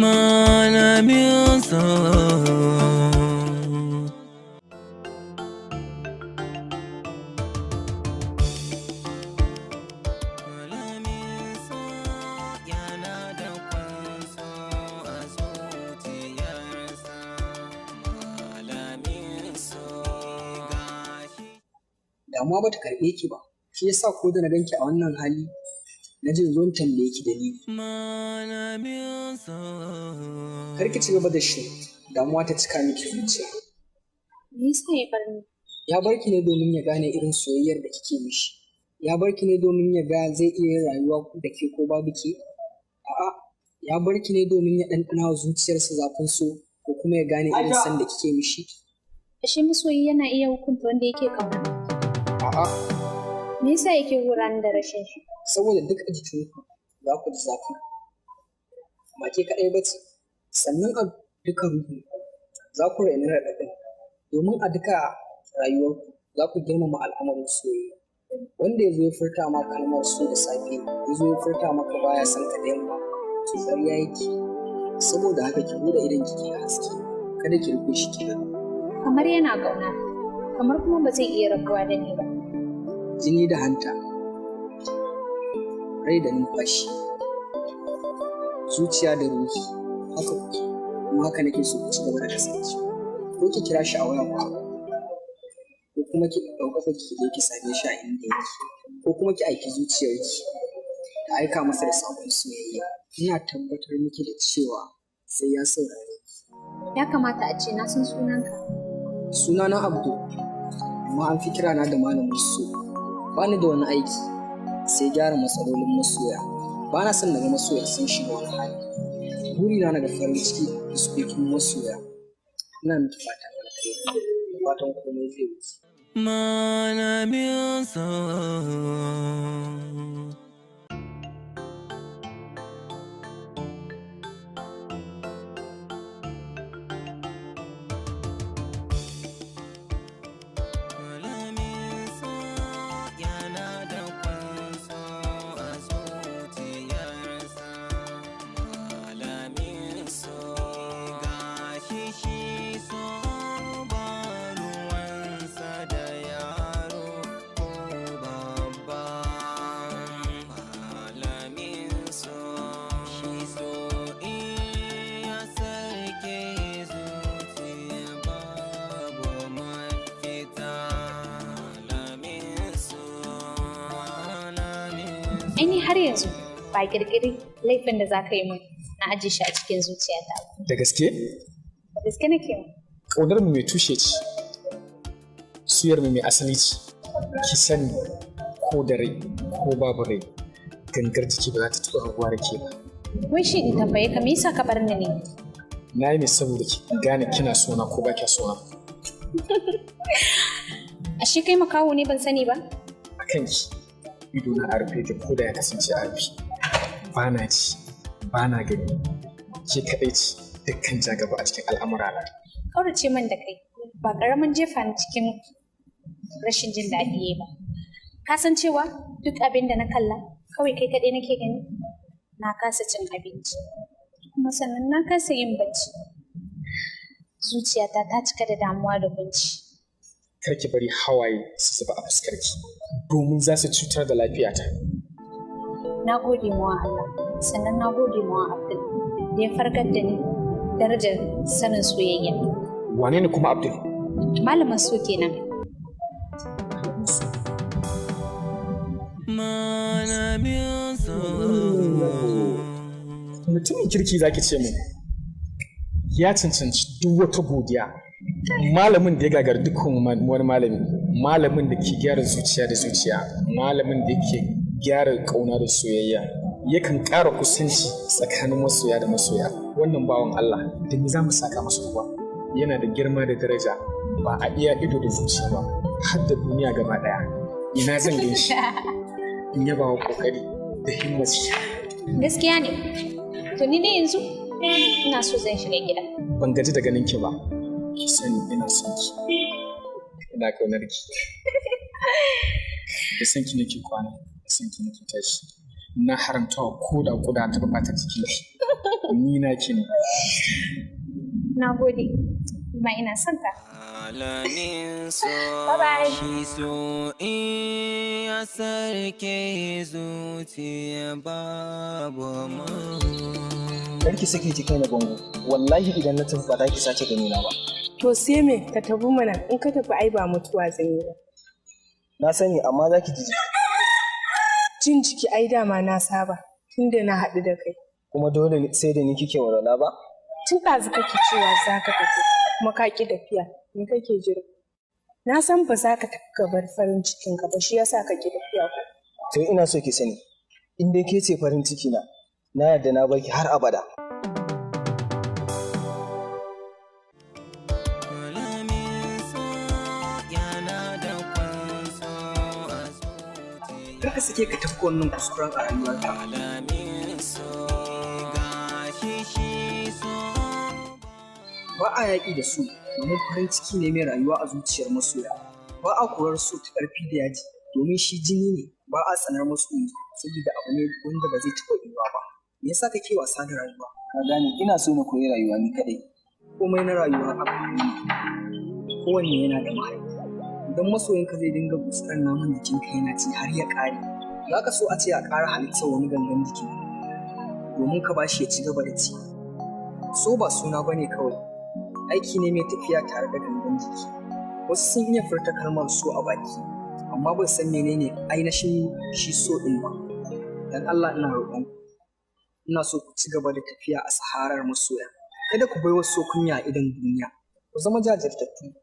Malamin so. Malamin so yana da kwanso a zuciyarsa. Malamin so gashi. Damuwa ba ta karɓe ki ba, shi yasa ko da na ganki a wannan hali na ji zo in tambaye ki dalili. Malamin so. Kar ki ci gaba da shi damuwa ta cika miki zuciya. Me yasa ya bar ni? Ya bar ki ne domin ya gane irin soyayyar da kike mishi. Ya bar ki ne domin ya ga zai iya yin rayuwa da ke ko babu ke? A'a, ya bar ki ne domin ya ɗanɗana wa zuciyarsa zafin so ko kuma ya gane irin san da kike mishi? Ashe masoyi yana iya hukunta wanda yake ƙauna. A'a, Me yasa yake hura ni da rashin shi? Saboda duk a jikinku za ku ji zafin. Ba ke kaɗai ba ce, sannan a duka ruhu za ku raini raɗaɗin, domin a duka rayuwarku za ku girmama al'amarin soyayya. Wanda ya zo ya furta ma kalmar so da safe, ya zo ya furta maka baya son ka da yamma, to ƙarya yake. Saboda haka ki buɗe idon ki ki ga haske, kada ki rufe shi ki ga. Kamar yana ƙauna, kamar kuma ba zai iya rabuwa da ni ba. Jini da hanta, rai da numfashi, zuciya da ruhi, haka kuke, kuma haka nake so ku ci gaba da kasance. Ko ki kira shi a waya ku haɗu, ko kuma ki ɗauka ki je ki same shi a inda yake, ko kuma ki aiki zuciyarki ta aika masa da saƙon soyayya. Ina tabbatar miki da cewa sai ya saurare ki. Ya kamata a ce na san sunanka. Sunana Abdul, amma an fi kirana da malamin so. Ba ni da wani aiki sai gyara matsalolin masoya. Ba na son naga masoya sun shiga wani hali. Burina na ga farin ciki a fuskokin masoya. Ina miki fatan alkhairi, fatan komai zai wuce. Malamin so. Malamin so yana da kwanso a zuciyarsa. Malamin so gashi shi so ba ruwansa da yaro ko babba. Malamin so shi so in ya sarke zuciya babu mafita. Malamin so, malamin Ai ni har yanzu ba ƙirƙiri laifin da za ka yi min na ajiye shi a cikin zuciyata ba. Da gaske? Da gaske nake ma. Ƙaunar mu mai tushe ce, suyar mu mai asali ce, ki sani ko da rai ko babu rai, gangar jiki ba za ta taɓa rabuwa da ke ba. Wai shi in tambaye ka me yasa ka bar ni ne? Na yi ne saboda ki gane kina sona ko ba kya sona. Ashe kai makaho ne ban sani ba? A kanki, ido na a rufe yake ko da ya kasance a rufe. Ba na ji, ba na gani, ke kaɗai ce dukkan jagaba a cikin al'amurana. Kaurace min da kai ba ƙaramin jefa ni cikin rashin jin daɗi yayi ba. Ka san cewa duk abin da na kalla kawai kai kaɗai nake gani? Na kasa cin abinci kuma sannan na kasa yin bacci. Zuciyata ta cika da damuwa da kunci. Kar ki bari hawaye su zuba a fuskarki, domin za su cutar da lafiyata. Na gode mawa Allah, sannan na gode mawa Abdul da ya farkar da ni darajar sanin soyayya. Wane ne kuma Abdul? Malamin so kenan. Malamin so. Mutumin kirki zaki ce min. Ya cancanci duk wata godiya. Malamin da ya gagari dukkan wani malami, malamin da ke gyara zuciya da zuciya, malamin da ke gyara ƙauna da soyayya, yakan ƙara kusanci tsakanin masoya da masoya. Wannan bawan Allah, da me za mu saka masa kuwa? Yana da girma da daraja ba a iya ido da zuciya ba, har da duniya gaba ɗaya. Ina zan gan shi, in yaba wa ƙoƙari da himmar shi. Gaskiya ne. To ni dai yanzu ina so zan shiga gida. Ban gaji da ganin ki ba, ki sani ina son ki, ina ƙaunar ki. Da son ki nake kwana, da son ki nake tashi, Na haramta wa koda kuda ta bata cikin ki. Ni na ki ne. Na gode. Ma ina son ka. Alamin so Bye-bye. shi so in ya sarke zuciya babu ma. Kar ki sake ki kai na bango. Wallahi idan na tafi ba za ki sace gani na ba. To sai me ka tafi mana in ka tafi ai ba mutuwa zan yi ba. Na sani amma za ki ji Jin ciki ai dama na saba tunda na haɗu da kai. kuma dole ne sai da ni kike walwala ba. Tun ɗazu kake cewa za ka tafi kuma ka ƙi tafiya me kake jira? Na san ba za ka tafi ka bar farin cikin ka ba shi yasa ka ƙi tafiya ko. To ina so ki sani in dai ke ce farin ciki na na yarda na barki har abada. Alamin so yana da kwanso a zuciya. Kar ka sake ka tafka wannan kuskuren a rayuwarka. Alamin so gashi shi so. Ba a yaƙi da su domin farin ciki ne mai rayuwa a zuciyar masoya. Ba a korar so ta ƙarfi da yaji domin shi jini ne ba a tsanar masoyi saboda abu ne wanda ba zai taɓa yiwuwa ba. Me yasa kake wasa da rayuwa? Ka gane ina so na koyi rayuwa ni kadai. Komai na rayuwa abu ne. Kowanne yana da mahaifi. Idan masoyinka zai dinga gutsar naman jikinka yana ci har ya ƙare, za ka so a ce a ƙara halittar wani gangan jikin domin ka bashi ya ci gaba da ci. So ba suna ba ne kawai, aiki ne mai tafiya tare da gangan jiki. Wasu sun iya furta kalmar so a baki, amma ba su san menene ainihin shi so ɗin ba. Dan Allah ina roƙon ku, ina so ku ci gaba da tafiya a saharar masoya. Kada ku baiwa so kunya a idon duniya. Ku zama jajirtattu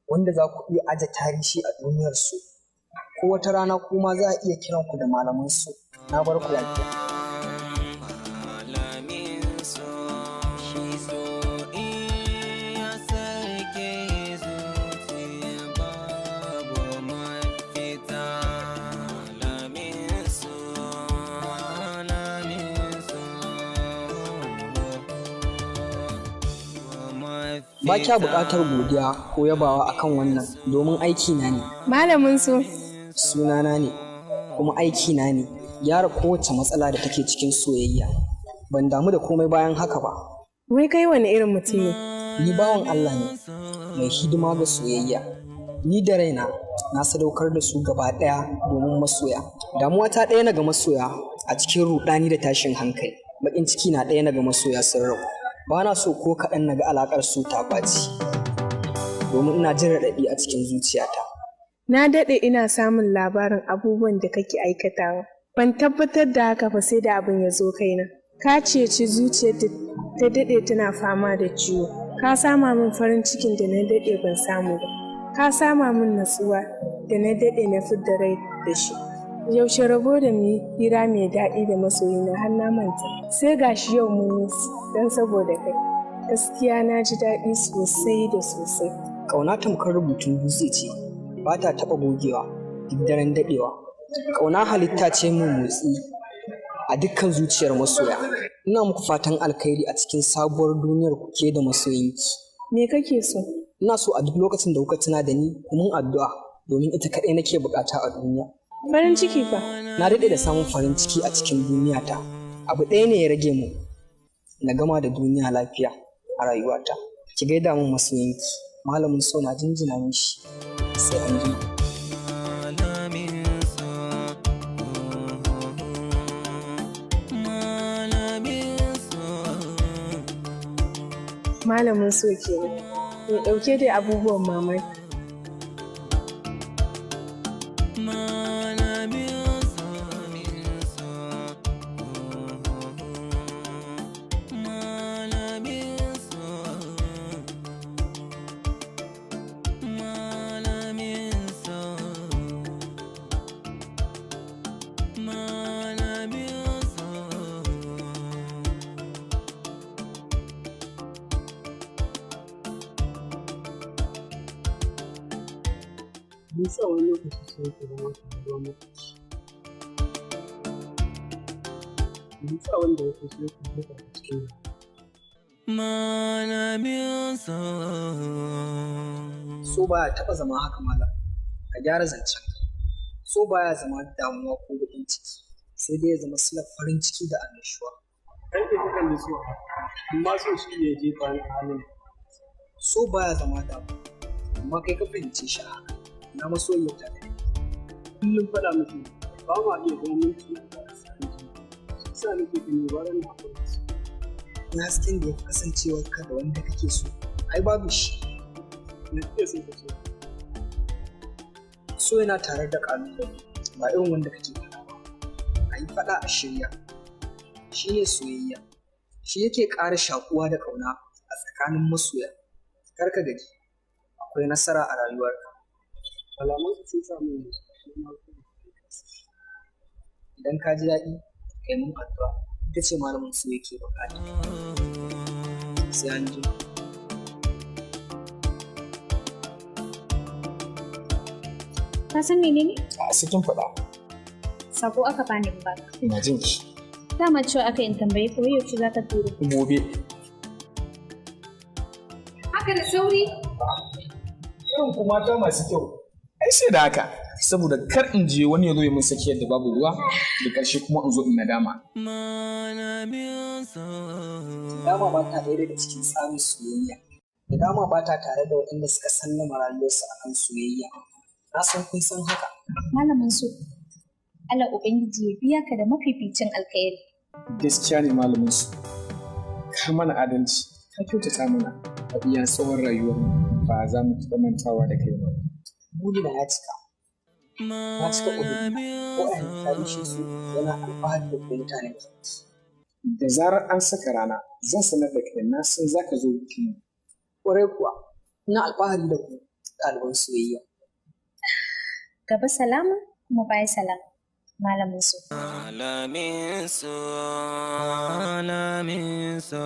wanda za ku iya aje tarihi a duniyar su. Ko wata rana kuma za a iya kiran ku da malaman su. Na bar ku lafiya. Alamin so shi so in ya sarke zuciya babu mafita. Alamin so, alamin so, Ba kya buƙatar godiya ko yabawa akan wannan domin aiki na ne, Malamin su sunana ne, kuma aiki na ne. Gyara kowace matsala da take cikin soyayya. Ban damu da komai bayan haka ba. wai kai wani irin mutum ne? Ni bawan Allah ne mai hidima ga soyayya. Ni da raina na sadaukar da su gaba ɗaya domin masoya. Damuwa ta ɗaya na ga masoya a cikin ruɗani da tashin hankali. Baƙin ciki na ɗaya na ga masoya sun rabu. Ba na so ko kaɗan na ga alaƙar su ta ɓaci. Domin ina jin raɗaɗi a cikin zuciyata. Na daɗe ina samun labarin abubuwan da kake aikatawa. Ban tabbatar da haka ba sai da abin ya zo kaina. Ka ceci zuciyar da ta daɗe tana fama da ciwo. Ka sama min farin cikin da na daɗe ban samu ba. Ka sama min natsuwa da na daɗe na fidda rai da shi. Yaushe rabo da mu yi hira mai daɗi da masoyina har na manta. Sai gashi yau mun yi don saboda kai. Gaskiya na ji daɗi sosai da sosai. Ƙauna tamkar rubutun dutse ce, ba ta taɓa gogewa duk daren daɗewa. Ƙauna halitta ce mai motsi a dukkan zuciyar masoya. Ina muku fatan alkhairi a cikin sabuwar duniyar ku ke da masoyinki. Me kake so? Ina so a duk lokacin da kuka tuna da ni, ku mun addu'a domin ita kaɗai nake buƙata a duniya. Farin ciki fa. Na daɗe da samun farin ciki a cikin duniyata. Abu ɗaya ne ya rage mu, na gama da duniya lafiya a rayuwata. Ki gaida mun masoyinki, malamin so na jinjina mishi. Sai an jima. Malamin so, malamin so. Malamin so kenan. Mai ɗauke da abubuwan mamaki. Malamin so, malamin so, malamin so, malamin so. Me yasa wani lokaci sai yake zama kamar ruwan makoci? Me yasa wanda yake so yake jefa ka cikin damuwa? Malamin so. So baya taɓa zama haka malam. Ka gyara zancen. So baya zama damuwa ko baƙin ciki. Sai dai ya zama silar farin ciki da annashuwa. Kai ke ka kalli so, amma so shi ne ya jefa ni a halin. So baya zama damu, amma kai ka fahimce shi a haka. Na masoyiyar ta da Kullum faɗa miki ba ma iya zama minti a tsakanin juna. Shi sa nake gani gwara na haƙura da su. Na hasken da ya fi kasancewar ka da wanda kake so, ai babu shi. Me kake son ka ce? So yana tare da ƙalubale, ba irin wanda kake faɗa ba. A yi faɗa a shirya. Shi ne soyayya. Shi yake ƙara shaƙuwa da ƙauna a tsakanin masoya. Kar ka gaji, akwai nasara a rayuwarka. Kalamansu sun sa min shi ma kuma. Idan ka ji daɗi, kai mun addu'a. Ita ce malamin so yake buƙata. Sai an jima. Ka san menene? A cikin faɗa. Sako aka bani in baka. Ina jin ki. Dama cewa aka in tambaye ko yaushe za ka turo. Gobe. Haka da sauri? Irin ku mata masu kyau. Ai sai da haka. Saboda kar in je wani ya zo ya mun saki yadda babu ruwa da ƙarshe kuma in zo in nadama. Malamin so. Dama ba ta ɗaya daga cikin tsarin soyayya. Da dama ba ta tare da waɗanda suka sallama rayuwarsu akan soyayya. Na san kun san haka. Malamin su. Allah Ubangiji ya biya ka da mafificin alkhairi. Gaskiya ne malamin su. Ka mana adalci, ka kyautata mana a iya tsawon rayuwar ba za mu taɓa mantawa da kai ba. Burina ya cika. Na cika ƙudurina. Ko a yanzu tarihin su yana alfahari da ku mutanen kirki. Da zarar an saka rana, zan sanar da kai na san za ka zo bikin mu. Ƙwarai kuwa, ina alfahari da ku ɗaliban soyayya. Gaba salama kuma baya salama. Malamin su. Malamin so, malamin so,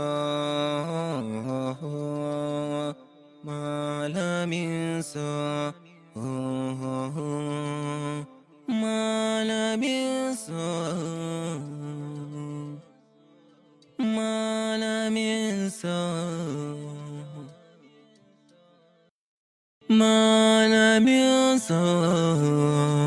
malamin so, malamin so, malamin so, malamin so.